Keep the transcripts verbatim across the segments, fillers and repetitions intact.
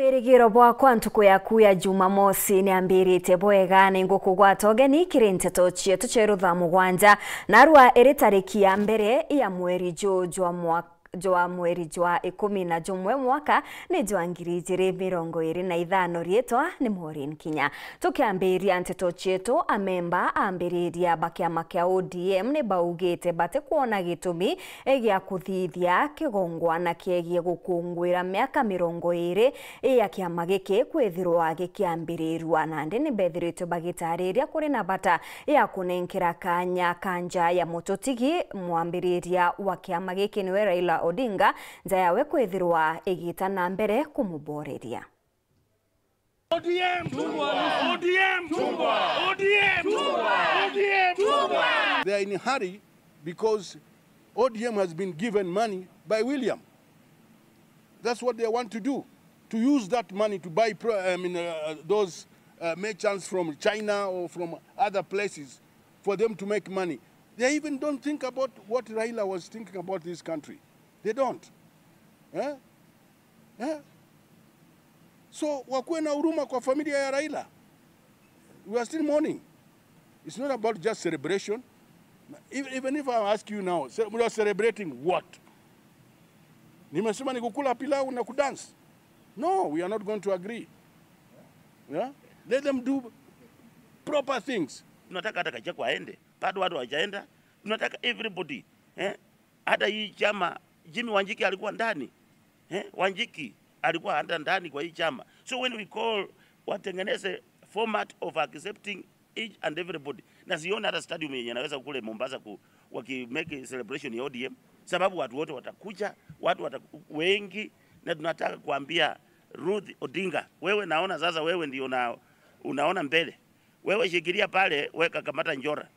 Wirigiro bwakwa ntuku yaku ya Jumamosi niambiritie bwega, ni ngukugwata ugeni kiri nteto cietu cia iru thaa mugwanja, narua iri tariki ya mbere ya mweri juu jwa mwaka jwa mweri jwa ikumi na jumwe mwaka ni jwa ngiri ijiri mirongo iri na ithano. Riitwa ni Maureen Kinya. Tukiambiria nteto cietu, amemba ambiriria ba kiama kia O D M ni baugite batikwona gitumi gia kuthithia kigongwana kiegie gukungwira miaka mirongo iri ya kiama giki kwithirwa gikiambirirua. Nandi ni bethiritwe bagitariria kuri na bata ya kunenkera kanya kanja ya mututigi mwambiriria wa kiama giki niwe Raila Odinga, nja yawe kwithirwa igita na mbere kumuboreria. O D M! O D M! O D M! They are in a hurry because O D M has been given money by William. That's what they want to do, to use that money to buy pro-, I mean, uh, those, uh, merchants from China or from other places for them to make money. They even don't think about what Raila was thinking about this country. They don't. Eh? Eh? So, wakuwe na huruma kwa familia ya Raila. We are still mourning. It's not about just celebration. Even, even if I ask you now, ce-, we are celebrating what? Nimesema ni kukula pilau na kudance? No, we are not going to agree. Yeah? Let them do proper things. Tunataka hata Gachagua aende, bado watu hawajaenda. Tunataka everybody, eh? Hata hii chama, Jimmy Wanjiki alikuwa ndani. Eh? Wanjiki alikuwa hata ndani kwa hii chama. So when we call, watengeneze format of accepting each and everybody. Na sioni hata stadium yenye naweza kule Mombasa ku-, waki make celebration ya O D M, sababu watu wote watakuja, watu wata-, wengi, na tunataka kuambia Ruth Odinga, wewe naona sasa wewe ndio una-, unaona mbele. Wewe shikilia pale, weka kamata njora.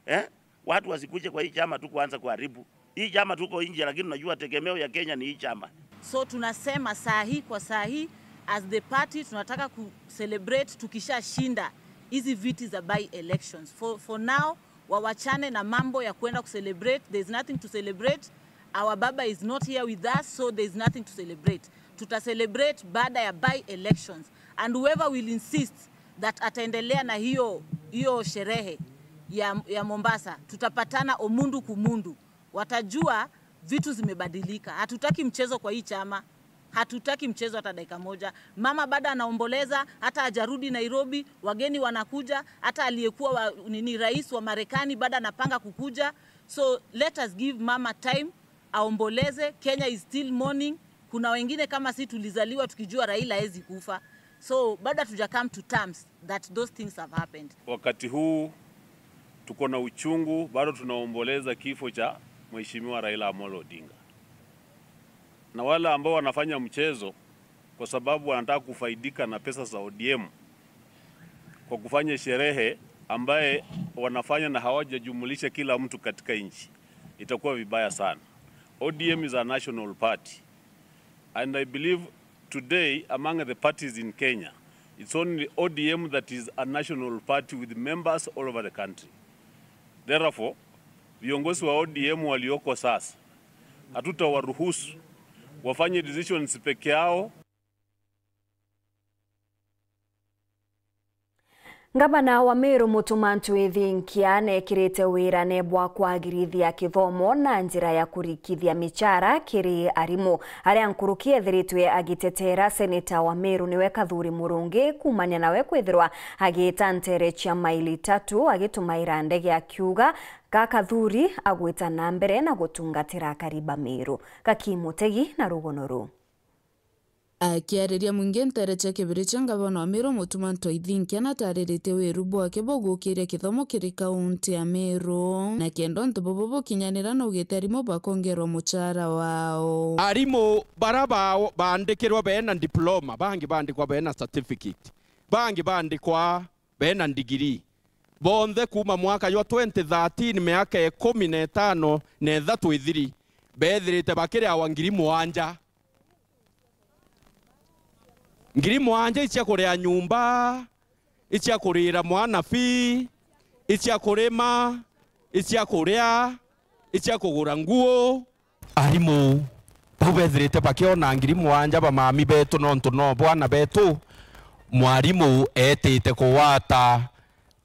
Eh? Watu wasikuje kwa hii chama tu kuanza kuharibu. Hii chama tuko nje, lakini unajua tegemeo ya Kenya ni hii chama. So tunasema saa hii kwa saa hii, as the party, tunataka ku celebrate tukishashinda hizi viti za by elections. For, for now, wawachane na mambo ya kwenda ku celebrate. There is nothing to celebrate. Our baba is not here with us, so there is nothing to celebrate. Tuta celebrate baada ya by elections. And whoever will insist that ataendelea na hiyo, hiyo sherehe ya, ya Mombasa, tutapatana omundu kumundu. Watajua vitu zimebadilika. Hatutaki mchezo kwa hii chama. Hatutaki mchezo hata dakika moja. Mama bado anaomboleza, hata hajarudi Nairobi, wageni wanakuja, hata aliyekuwa wa, nini, rais wa Marekani bado anapanga kukuja. So let us give mama time, aomboleze. Kenya is still mourning. Kuna wengine kama si tulizaliwa tukijua Raila hawezi kufa. So bado hatuja come to terms that those things have happened. Wakati huu tuko na uchungu, bado tunaomboleza kifo cha Mheshimiwa Raila Amolo Odinga. Na wale ambao wanafanya mchezo kwa sababu wanataka kufaidika na pesa za O D M kwa kufanya sherehe ambaye wanafanya na hawajajumulisha kila mtu katika nchi, itakuwa vibaya sana. O D M is a national party. And I believe today, among the parties in Kenya, it's only O D M that is a national party with members all over the country. Therefore, viongozi wa O D M walioko sasa, hatutawaruhusu wafanye decisions peke yao. Ngavana wa Meru Mutuma Ntwithinkia nekirite wirane bwa kwagirithia kithomo na njira ya kurikithia michara kiri arimu. Aria nkuruki ethiritwe agitetera seneta wa Meru niwe Kathuri Murungi kuumania nawe kwithirwa agita ntere cia maili tatu agitumaira ndege, akiuga ga Kathuri agwita na mbere na gutungatira akari ba Meru. Gaki Mutegi na rugono ruu. Akiariria mwingi ntere cia kibiri cia ngavana wa Meru Mutuma Ntwithinkia natariritie wiru bwake bwa gukiria kithomo kiri kaunti ya Meru, na kenda untu bubu bukinyanira naugite arimu bakongerwa muchara wao. Arimu bara bao bandikirwe bena diploma, bangi bandikwa bena certificate, bangi bandikwa bena ndigiri. Bonthe kuuma mwaka jwa twenty thirteen, miaka ikumi na itano na ithatu ithiri, beethirite bakiriawa ngiri mugwanja. Ngiri mugwanja icia kuria nyumba, icia kurira mwana fee, icia kurima, icia kuria, icia kugura nguo. Arimu bau bethirite bakiona ngiri mugwanja ba mami betu, nontu no bwana betu mwarimu etite kugwata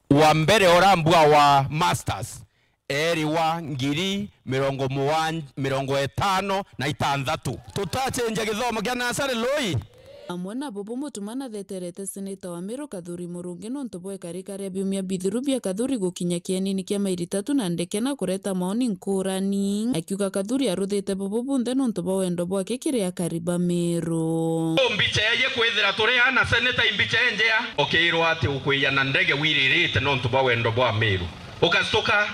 wa mbere urambua wa masters eri wa ngiri mirongo mugwanja, mirongo itano na itanthatu. Tutacenjia githomo kia nasari lui. Amwe na bubu, Mutuma natheterete seneta wa Meru Kathuri Murungi nontu bwa ikarika ria biumia bithiru bia Kathuri gukinya kienini kia mairi tatu na ndeke na kureta maoni nkurani, akiuga Kathuri aruthite bubu bunthe nontu bwa wendo bwake kiri akari ba Meru. Mbicha eje kwithira turi ana seneta, imbicha enjea, ukirwa ati ukwija na ndege wiririte nontu bwa wendo bwa Meru. Ukastuka,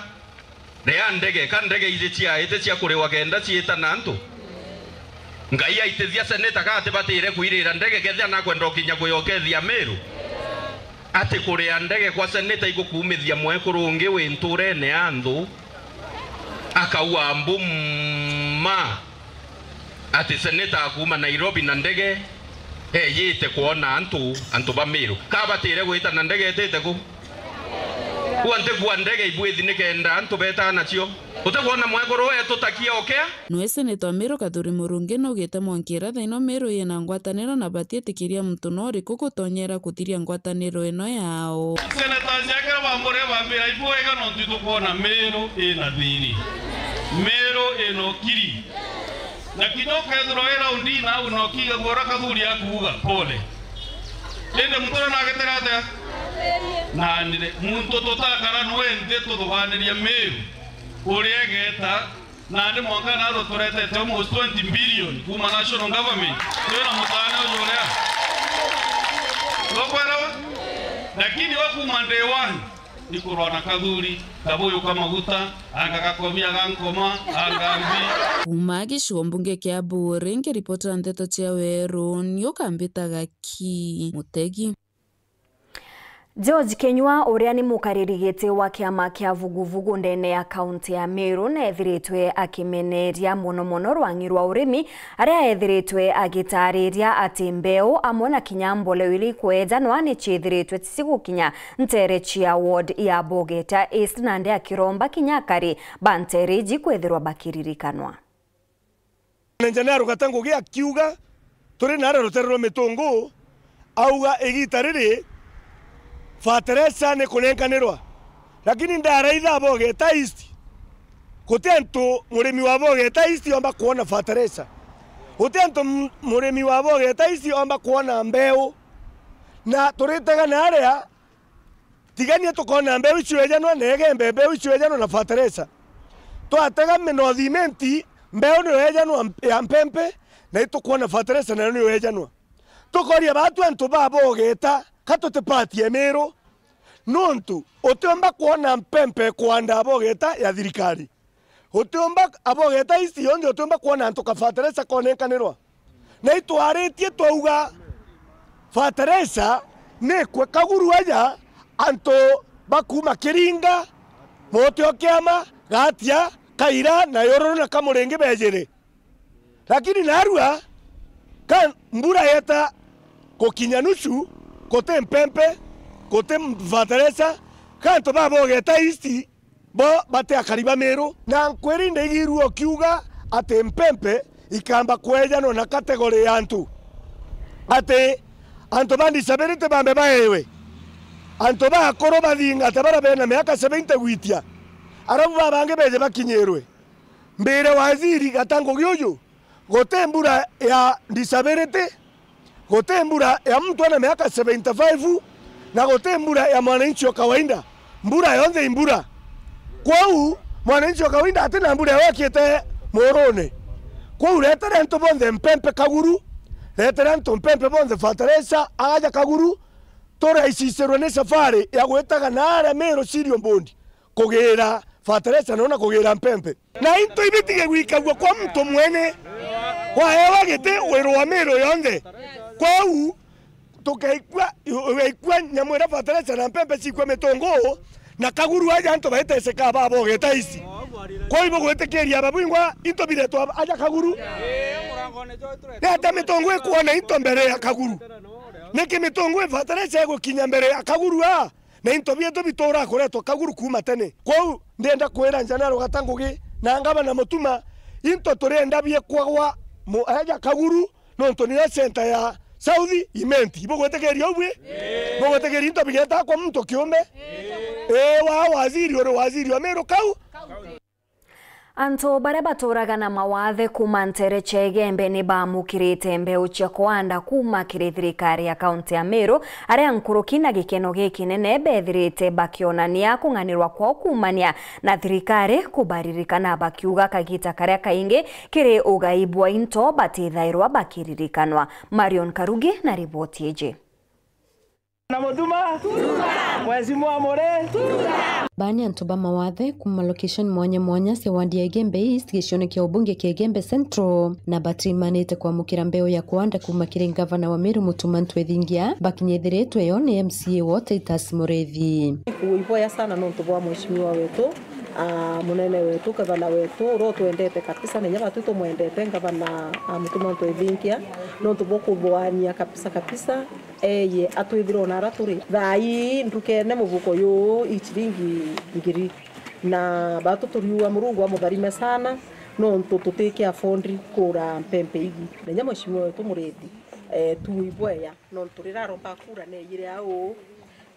ria ndege, ka ndege iji ciaite cia kuriwa kenda ciita na antu? Ngai aitithia seneta ka atibatire kwirira ndege kethia nakwenda ukinya kuyokethia Meru? Ati kuria ndege kwa seneta igukuumithia mwekuru ungi wi nturene ya anthu, akaua mbu mma? Ati seneta akuuma Nairobi na ndege, ejite kwona antu, antu ba Meru. Ka abatire gwita na ndege etite ku? Kuo ntikua ndege ibwithi nikenda antu betaa nacio. Utikwona mwekuru etutakia ukea? Nwe seneta wa Meru Kathuri Murungi naugite mwankira thaino Meru yina ngwataniro na batietikiria muntu no uriku gutonyera kuthiria ngwataniro ino yao. Seneta ciakira bambure bambira ibwega nontu itukwona Meru ina thiri. Meru ina ukiri. Na kinya ukethirwa wi raundi na au na ukiigagua uria Kathuri akuuga, pole. Indi muntu uria nagitire atia? Naanire. Muntu tutakara nwe nthi tuthuganirie Meru uria egeta, nandi mwanka naro turetete almost twenty billion kuuma national government. Twina mutaane uju uria. Tukwelewa? Lakini we kuuma day one, ikurwa na Kathuri, kabuyu ka maguta, anga gakomia ga nkoma, anga mbi. Kuuma gicigo mbunge kia Buuri, nkiripotera nteto cia Weru, ni ukambitaga ki Mutegi. George Kenywa, uria ni mukariri giti wa kiama kia Vuguvugu ndene ya kaunti ya Meru, neethiritwe akimeneria mono mono rwang'i rwa urimi, aria eethiritwe agitaariria ati mbeu amwe na kinya mboleo iria ikwejanwa ni ciithiritwe cigukinya nteere cia ward ya Bogeta East, nandi akiromba kinya akari ba nteere iji kwithirwa bakiririkanwa. Engineer Rugata Ngugi akiuga, turi naria rutere rwa Mitungu, auga igiita riri fertilizer ni kunenkanirwa. Lakini ndaraitha Abogeta East, guti antu murimi wa Abogeta East omba kwona fertilizer. Guti antu m-, murimi wa Abogeta East omba kwona mbeu. Na turitega naria, tigania tukona mbeu icio ejanwa na egembe mbeu icio ejanwa na fertilizer. Twatega mi-, no thimenti, mbeu niyo ejanwa mp-, ya mpempe, na itukwona fertilizer nayo niyo ejanwa. Tukoria batu antu ba Bogeta, ka tutipatie Miru, nontu utiumba kwona mpempe kwanda Bogeta ya thirikari. Utiumba Abogeta East yonthe utiumba kwona antu ka fertilizer konenkanirwa. Na itwaritie twauga fertilizer ni kwe Kaguru aja antu ba kuuma Kiringa, Mutiokiama, Gatia, Kaira, na Yururu na Kamuringi bejire. Lakini narua, ka mbura yeta gukinya nusu, guti mpempe, guti fertilizer, ka antu ba Bogeta East bo bati akari ba Miru. Na nkwiri ndaigirue ukiuga ati mpempe ikamba kwejanwa na category ya antu, ati antu ba disability bambe baewe, antu ba akuru bathingate baria bena miaka seventy gwitia, arabu ba bangi beje bakinyirwe. Mbire waziri Gata Ngugi uju, guti mbura ya disability, guti mbura ya muntu ena miaka seventy five, na guti mbura ya mwananchi wa kawaida. Mbura yonthe i mbura. Kwou, mwananchi wa kawaida atina mbura ya wekite murune. Kwou, retere antu bonthe mpempe Kaguru, retere antu mpempe bonthe fertilizer, agaja Kaguru, turaicicirwe ni safari ya gwitaga naria Miru Cereal Board kugira fertilizer na ona kugira mpempe. Na into ibitige gwikagua kwa muntu mwene, waewa giti wirwa Miru yonthe. Kwou, tukeikua, ugeikua nyamu iria fertilizer na mpempe cikua Mitungu, na Kaguru aja antu baiteseka ba Bogeta East. Kwou ibugwitikiria babwingwa into biretwa aja Kaguru. Nete Mitungu ikwona into mbere ya Kaguru? Niki Mitungu fertilizer igukinya mbere ya Kaguru a? Na into bietu bituraa kuretwa Kaguru kuuma tene. Kwou, ndienda kwira Njanaro Gata Ngugi na ngavana Mutuma, into turienda biekwagwa Mu-, eja Kaguru, nontu niyo center ya South Imenti. Ibugwitikiria ubwi? Bugwitikiria into bigeta kwa muntu kiume? Ii, wa waziri, uri waziri wa Meru kau? Antu baria baturaga na mawathe kuuma nteere cia Igembe ni baamukirite mbeu cia kuanda kuuma kiri thirikari ya kaunti ya Meru, aria nkuruki na gikeno gikinene beethirite bakionania kung'anirwa kwao kuumania na thirikari kubaririkana, bakiuga kagita karia kaingi kiri ugai bwa into batithairwa bakiririkanwa. Marion Karugi na riboti iji. Na Mutuma, Mheshimiwa Mure. Baani antu ba mawathe kuuma location mwanya mwanya cia wandi ya Igembe East, gicione kia ubunge kia Igembe Central, na batimanite kwamukira mbeu ya kuanda kuuma kiri ngavana wa Meru Mutuma Ntwethingia, bakinyithiritwe yo ni M C A wo Titus Mureithi. Kuuibwea sana nontu bwa mheshimiwa wetu, ah, munene wetu, gavana wetu, uria utwendete kabisa, na inya batu tumwendete, gavana, ah, Mutuma Ntwethingia, nontu bwa kuthwania kabisa kabisa. Eye atwithire ona ara turi. Thaa ii ndukene mubuko yuu i ciringi ngiri, na batu turiuga Murungu amutharime sana, nontu tutiki afford kura mpempe igi. Na inya mheshimiwa wetu Murithi, eh, tuuibwea, nontu riria aromba kura neeyire au,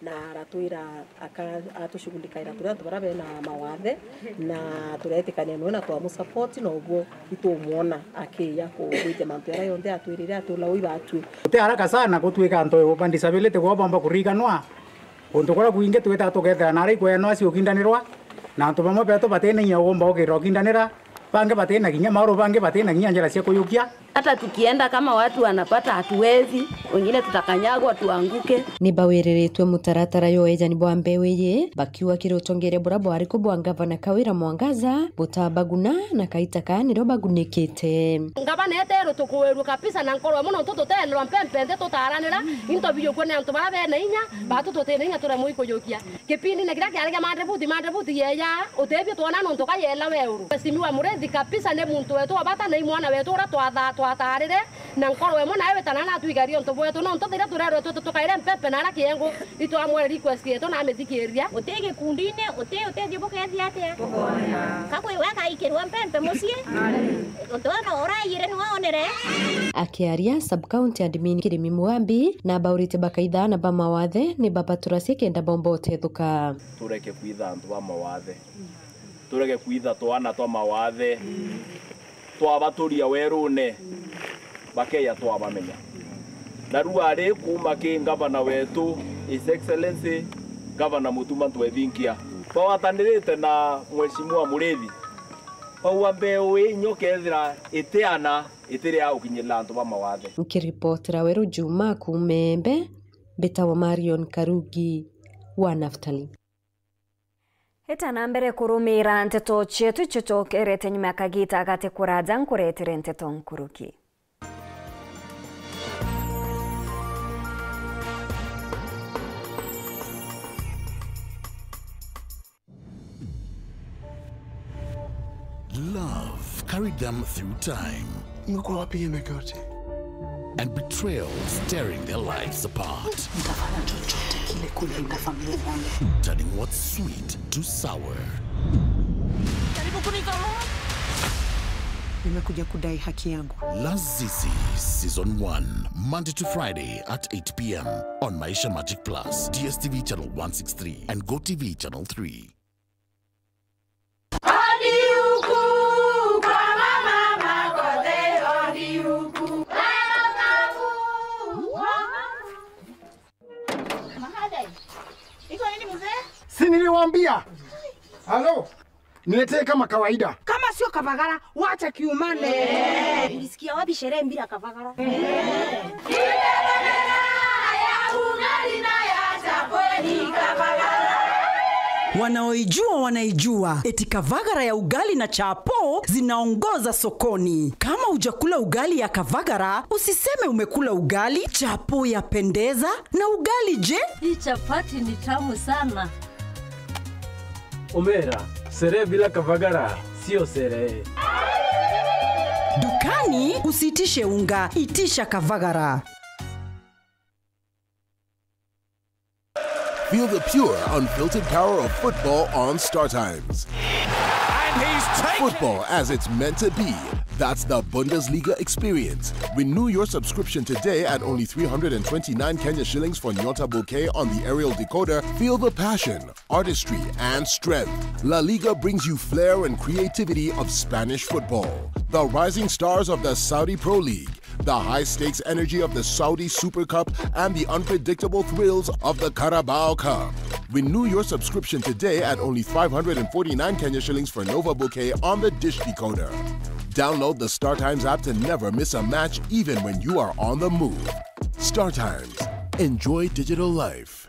na aratwira aka-, atushugulikaira turi antu baria bena mawathe, na turetikania nwe na twamusupport, na uguo itumwona akiija ku-, kugwitia mantu jaria jonthe atwirire ati ula ui batwi. Guti haraka sana gutwika antu ba disability kwao bomba kuriganwa. Kuntu kuria kwingi twita tukethira nari kwenwa ciukindanirwa, na antu bamwe betu batina inya ugumba ukirira ukindanira, bangi batina kinya mauru, bangi batina kinya njira cia kuyukia. Hata tukienda kama watu wanapata hatuwezi, wengine tutakanyagwa tuanguke. Ni bawiriritwe mutaratara jwa ejani bwa mbeu iji, bakiuga kiri utongeria buria bwari ku bwa ngavana Kawira Mwangaza, butabaguna na kaita kaa nirio bagunikite. Ngavana eteru tukuirua kabisa na nkoro imwe, nontu tutenerwa mpempe nthi tutaranira, into bijukua ni antu baria bena inya, batu tutina inya turemwe ikujukia. Kipindine kiria kiari kia mandebuti, mandebuti yeja, utebio twona nontu ka yela weuru. Mheshimiwa Murithi kabisa ni muntu wetu wa bata, na i mwana wetu uria twatha-, twatarire, na nkoro imwe nawe witana na atwigarie untu bwetu, nontu thiria turerwe tu-, tukaire mpempe na aria kiengu, itwamwere request yetu na amithikiria. Uti gikundine, uti utethio bukethia atia? Kakwi we akaikirwa mpempe mucii? Utono uraiyire niwe onere? Akiaria sub county admin Kirimi Mugambi, na abaurite bakaithaana ba mawathe ni babaturacie kenda bomba utethuka. Tureke kwitha antu ba mawathe. Tureke kwitha twana twa mawathe. Twabaturia werune, bakeya twabamenya. Na riu ari kuuma ki ngavana wetu, His Excellency Governor Mutuma Ntwethingia, bagwatanirite na Mheshimiwa Murithi, bauga mbeu ii inya ukethira itiana, itiri ya gukinyirira antu ba mawathe. Nkiripotera Weru Juma kuuma Embe, mbitagwa Marion Karugi wa Naftali. Ita na mbere kurumira nteto cietu icio cokerete nyuma ya kagita gati kuraja nkuretere nteto nkuruki. Love carried them through time. Umekuwa wapi hii miaka yote? And betrayals tearing their lives apart. Nitafanya chochote kile kulinda familia yangu. Turning what's sweet to sour. Karibu kuliko. Nimekuja kudai haki yangu. Lazizi Season one, Monday to Friday at eight p m on Maisha Magic Plus, D S T V channel one six three and Go T V channel three. Odi huku kwa mama Makote, odi huku. Mahali. Iko nini mzee? Si niliwaambia? Halo? Niletee kama kawaida. Kama sio kavagara, wacha kiumane. Ulisikia wapi sherehe bila kavagara? Wanaoijua wanaijua, eti kavagara ya ugali na chapo zinaongoza sokoni. Kama hujakula ugali ya kavagara, usiseme umekula ugali. Chapo yapendeza, na ugali je? Hii chapati ni tamu sana. Omera, sherehe bila kavagara sio sherehe. Dukani usiitishe unga, itisha kavagara. Feel the pure, unfiltered power of football on Star Times. Football as it's meant to be. That's the Bundesliga experience. Renew your subscription today at only three hundred and twenty-nine Kenya shillings for Nyota Bouquet on the aerial decoder. Feel the passion, artistry, and strength. La Liga brings you flair and creativity of Spanish football. The rising stars of the Saudi Pro League, the high-stakes energy of the Saudi Super Cup, and the unpredictable thrills of the Carabao Cup. Renew your subscription today at only five hundred and forty-nine Kenya shillings for Nova Bouquet on the Dish Decoder. Download the StarTimes app to never miss a match, even when you are on the move. StarTimes. Enjoy digital life.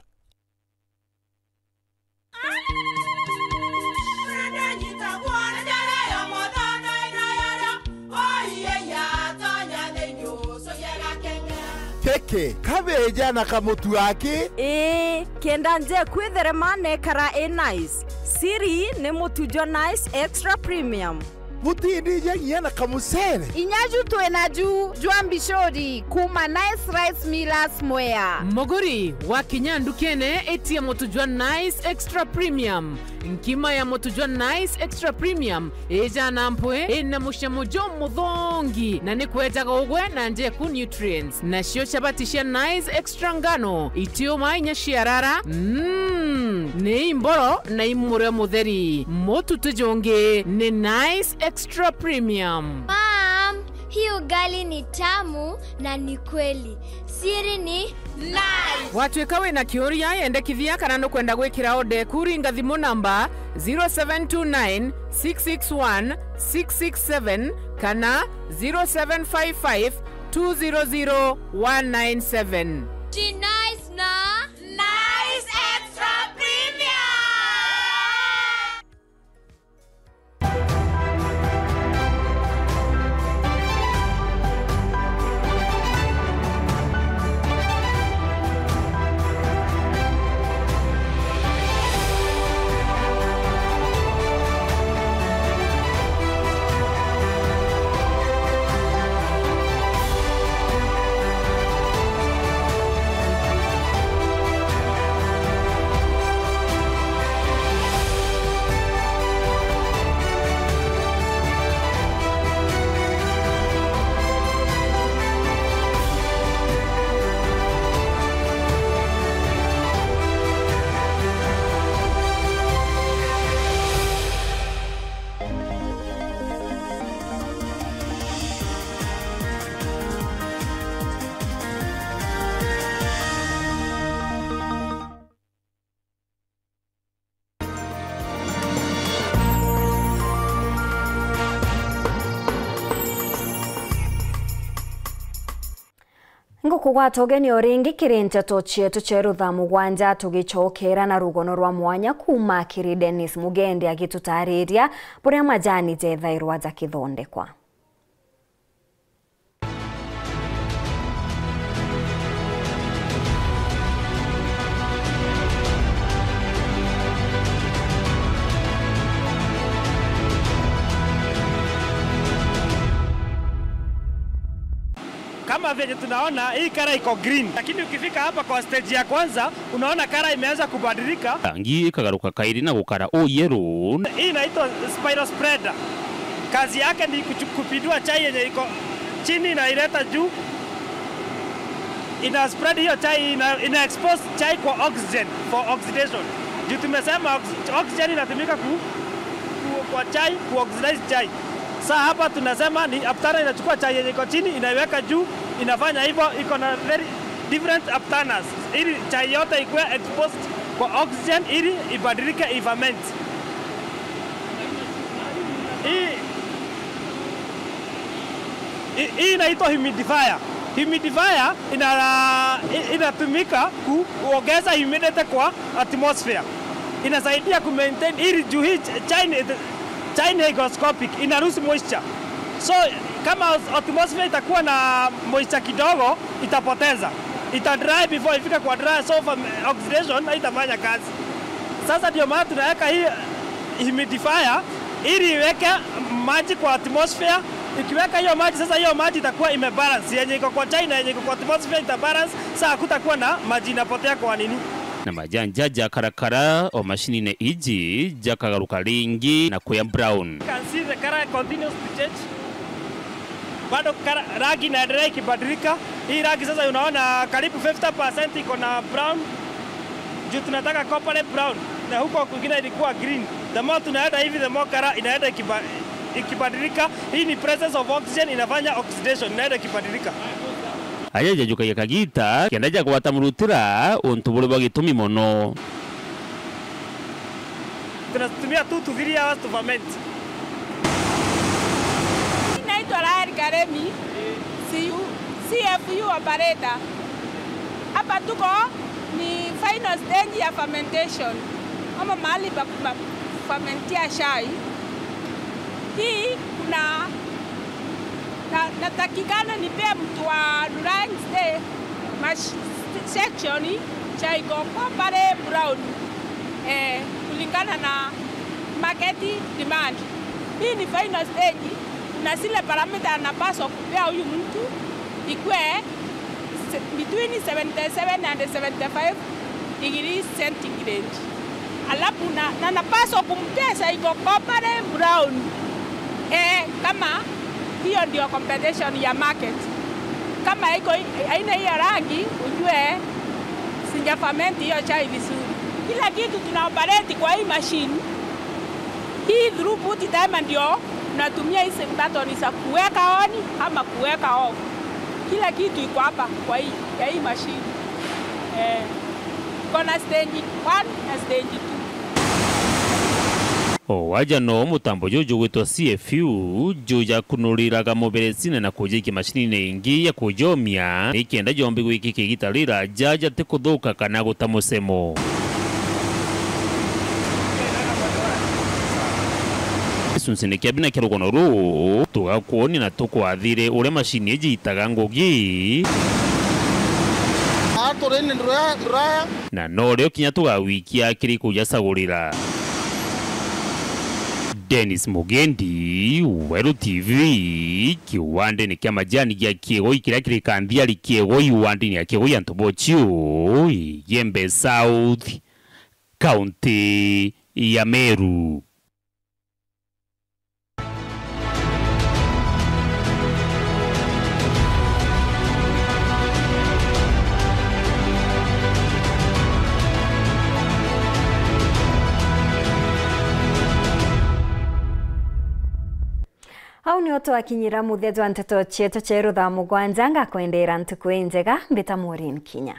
Keke, kabeja na kamutu aki. Ii, kenda nje kwitherema nekara i nice. Siri ni mutu jwa Nice Extra Premium. Butindija nginya na kamucere. Inya ju twina ju jwa mbicuri kuma Nice Rice Millers Mwea. Muguri, wakinya ndukene, itia mutu jwa Nice Extra Premium. Nkima ya mutu jwa Nice Extra Premium ijana mpwi, ina mucamo jumuthongi, na ni kwejaga ugwe na njeku nutrients. Nacio chabati cia Nice Extra ngano, itiuma inya ciarara, mm, ni imboro na imurio mutheri. Mutu ti jungi, ni Nice Extra Premium. Mom, hii ugali ni tamu na ni kweli. Siri ni Nice. Watuika wina kiuria, yendekithia kana nukwenda gwikira order eku, ringa thimu namba zero seven two nine, six six one, six six seven kana zero seven five five, two zero zero, one nine seven. Ti Nice na Nice Extra Premium. Ngukugwata ugeni o ringi kiri nteto cietu ceru thaa mugwanja, tugicokera na rugono rwa mwanya kuuma kiri Dennis Mugendi agitutariria buria majani jethairwa jakithondekwa. Kama venye tunaona, hii kara iko green, lakini ukifika hapa kwa stage ya kwanza, unaona kara imeanza kubadilika. Rangi ikagaruka kairi na gukara o yellow. Hii inaitwa spiral spreader. Kazi yake ni kuchu-, kupindua chai yenye iko chini, inaileta juu. Ina spread hiyo chai, ina, ina expose chai kwa oxygen for oxidation. Juu tumesema ox-, oxygen inatumika ku-, ku-, kwa chai, kuoxidize chai. Sa hapa tunasema ni upturner inachukua chai yenye iko chini, inaiweka juu, inafanya hivyo, iko na very different upturners, ili chai yote ikuwe exposed kwa oxygen, ili ibadilike, iferment. Hii, hii, hii inaitwa humidifier. Humidifier ina-, inatumika ku-, kuongeza humidity kwa atmosphere. Inasaidia ku maintain ili juu hii ch-, chai ni, chai ni hygroscopic, ina lose moisture. So, kama atmosphere itakuwa na moisture kidogo, itapoteza. Ita dry before ifike kwa dry, so oxidation haitafanya kazi. Sasa ndio maana tunaweka hii humidifier ili iweke maji kwa atmosphere. Ikiweka hiyo maji, sasa hiyo maji itakuwa imebalance. Yenye iko kwa chai na yenye iko kwa atmosphere itabalance. Sasa hakutakuwa na maji inapotea kwa nini? Na majani jaja karakara o mashinine iji jakagaruka ringi na kuya brown. You can see the color continues to change. Bado kara-, rangi inaendelea ikibadilika. Hii rangi sasa unaona karibu fifty percent iko na brown. Juu tunataka coppery brown. Na huko kwingine ilikuwa green. The more tunaenda hivi, the more color inaenda ikiba-, ikibadilika. Hii ni presence of oxygen inafanya oxidation, inaenda ikibadilika. Aja jajukagia kagita kenda jagwata murutira untu buri bwa gitumi mono. Tunatumia two to three hours to ferment. Naitwa Rahel Karemi, C U, C F U operator. Hapa tuko ni final stage ya fermentation, ama mahali pa kufa-, fermentia chai. Hii kuna na, natakikana nipee mtu wa Lurang's Day mash-, section chai iko coppery brown, eh, kulingana na market demand. Hii ni final stage. Kuna zile parameter anapaswa kupea huyu mtu ikue se-, between seventy-seven and seventy-five degrees centigrade. Alafu na, na napaswa kumpea chai iko coppery brown. Eh, kama hiyo ndio competition ya market. Kama iko i-, haina hiyo rangi, ujue sija ferment hiyo chai vizuri. Kila kitu tuna operate kwa hii machine. Hii throughput timer ndio tunatumia hizi button za kuweka on ama kuweka off. Kila kitu iko hapa kwa hii, ya hii machine. Eh, iko na stage one na stage two. O waja no mutambo juju jugwitwa C F U, jujakunuriraga muberecine na kujikia macinine ingi ya kujomia, nikenda jombi gwikika igita riraja jatikuthuka kana guta mucemo. Gicunchine kia bina kia rugono ruu, tugakwonia na tukwathire uria macini iji itaga ngugi. Aa, turi ni nduraya, nduraya. Na norio kinya tugawikia kiri kujacagurira. Dennis Mugendi, Weru T V, kiwandene kia majani gia Kiegoi kiria kiri Kanthiari Kiegoi, wandini ya Kiegoi antu bochiu, Igembe South, kaunti ya Meru. Au nio twakinyira muthia jwa nteto cietu cia iru thaa mugwanja. Ngakwendera ntuku injega, mbita Maureen Kinya.